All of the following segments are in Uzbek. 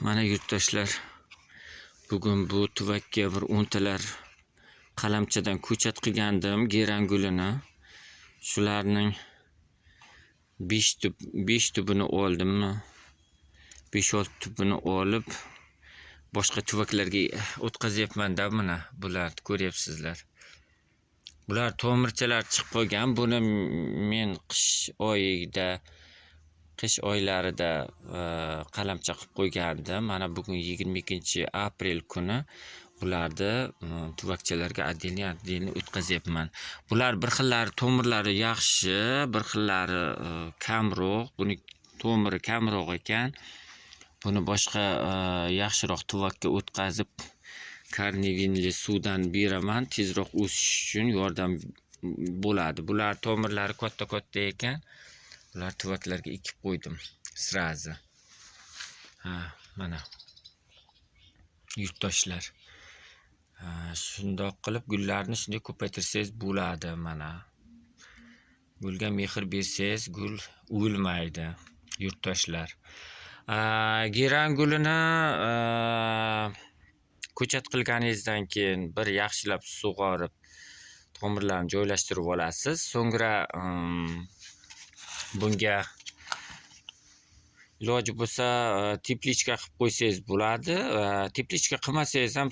Mana yurtdoshlar, bugun bu tuvakka bir 10 talar qalamchadan ko'chat qilgandim geran gulini. Shularning 5 tubini oldimmi? 5-6 tubini olib boshqa tuvaklarga o'tkazyapman-da, mana bularni ko'ryapsizlar. Bular tomirchalar chiqib qolgan. Buni men qish oylarida qalamcha qilib qo'ygandim. Mana bugun 22-aprel kuni bularni tuvakchalarga отдельно o'tkazyapman. Bular bir xillari tomirlari yaxshi, bir xillari kamroq. Buni tomiri kamroq ekan. Buni boshqa yaxshiroq tuvakka o'tkazib karnivinli suvdan beraman, tezroq o'sish uchun yordam bo'ladi. Bular tomirlari katta-katta ekan. Bular tuvaklarga ekib qo'ydim srazi. Ha, mana yurtdoshlar. Shundoq qilib gullarni shunday ko'paytirsangiz bo'ladi mana. Gulga mehr bersangiz gul o'lmaydi yurtdoshlar. Geran gulini ko'chat qilganingizdan keyin bir yaxshilab sug'orib tomirlarni joylashtirib olasiz. So'ngra bunga iloji bo'lsa teplichka qilib qo'ysangiz bo'ladi. Teplichka qilmasangiz ham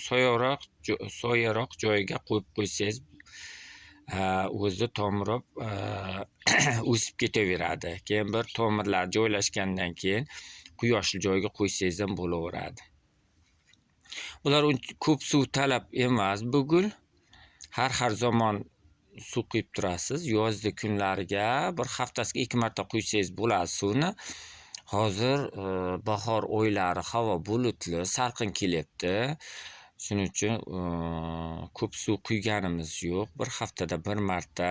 soyaroq joyga qo'yib qo'ysangiz o'zi tomirib o'sib ketaveradi. Keyin bir tomirlar joylashgandan keyin quyoshli joyga qo'ysangiz ham bo'laveradi. Bular ko'p suv talab emas bu gul. Har zamon suv quyib turasiz. Yozda kunlariga bir haftasiga 2 marta quysangiz bo'ladi suvni. Hozir bahor oylari havo bulutli, salqin kelyapti. Shuning uchun ko'p suv quyganimiz yo'q. Bir haftada bir marta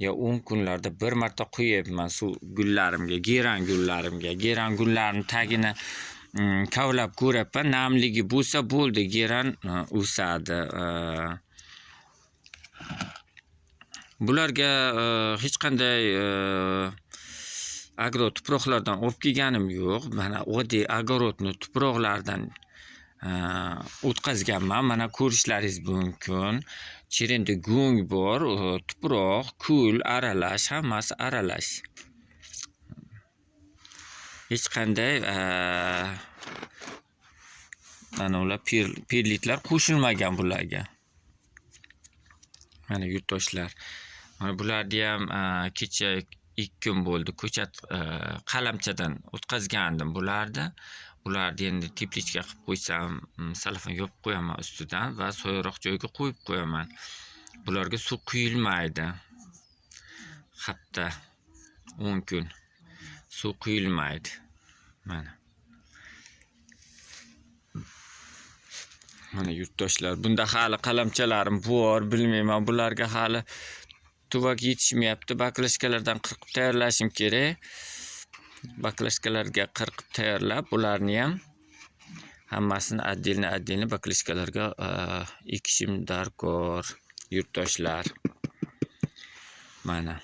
yo 10 kunlarda bir marta quyapman suv gullarimga, geran gullarimga. Geran gullarini tagini kavlab ko'ryapman. Namligi bo'lsa bo'ldi, geran o'sadi. Bularga hech qanday agro tuproqlardan olib kelganim yo'q. Mana oddiy огородni tuproqlardan o'tkazganman. Mana ko'rishlaringiz mumkin. Cherenda go'ng bor, tuproq, kul aralash, hammasi aralash. Hech qanday mana ular perlitlar qo'shilmagan bularga. Mana yurtdoshlar, mana bularni ham kecha 2 kun bo'ldi ko'chat qalamchadan o'tkazgandim bularni. Bularni endi teplichka qilib qo'ysam, salafan yopib qo'yaman ustidan va soyaroq joyga qo'yib qo'yaman. Bularga suv quyilmaydi. Hafta 10 kun suv quyilmaydi. Mana. Mana yurtdoshlar, bunda hali qalamchalarim bor, bilmayman, bularga hali tuvak yetishmayapti. Baklashkalardan qirqib tayyorlashim kerak. Baklashkalarga qirqib tayyorlab, bularni ham hammasini отдельно baklashkalarga ekishim darkor yurtdoshlar. Mana.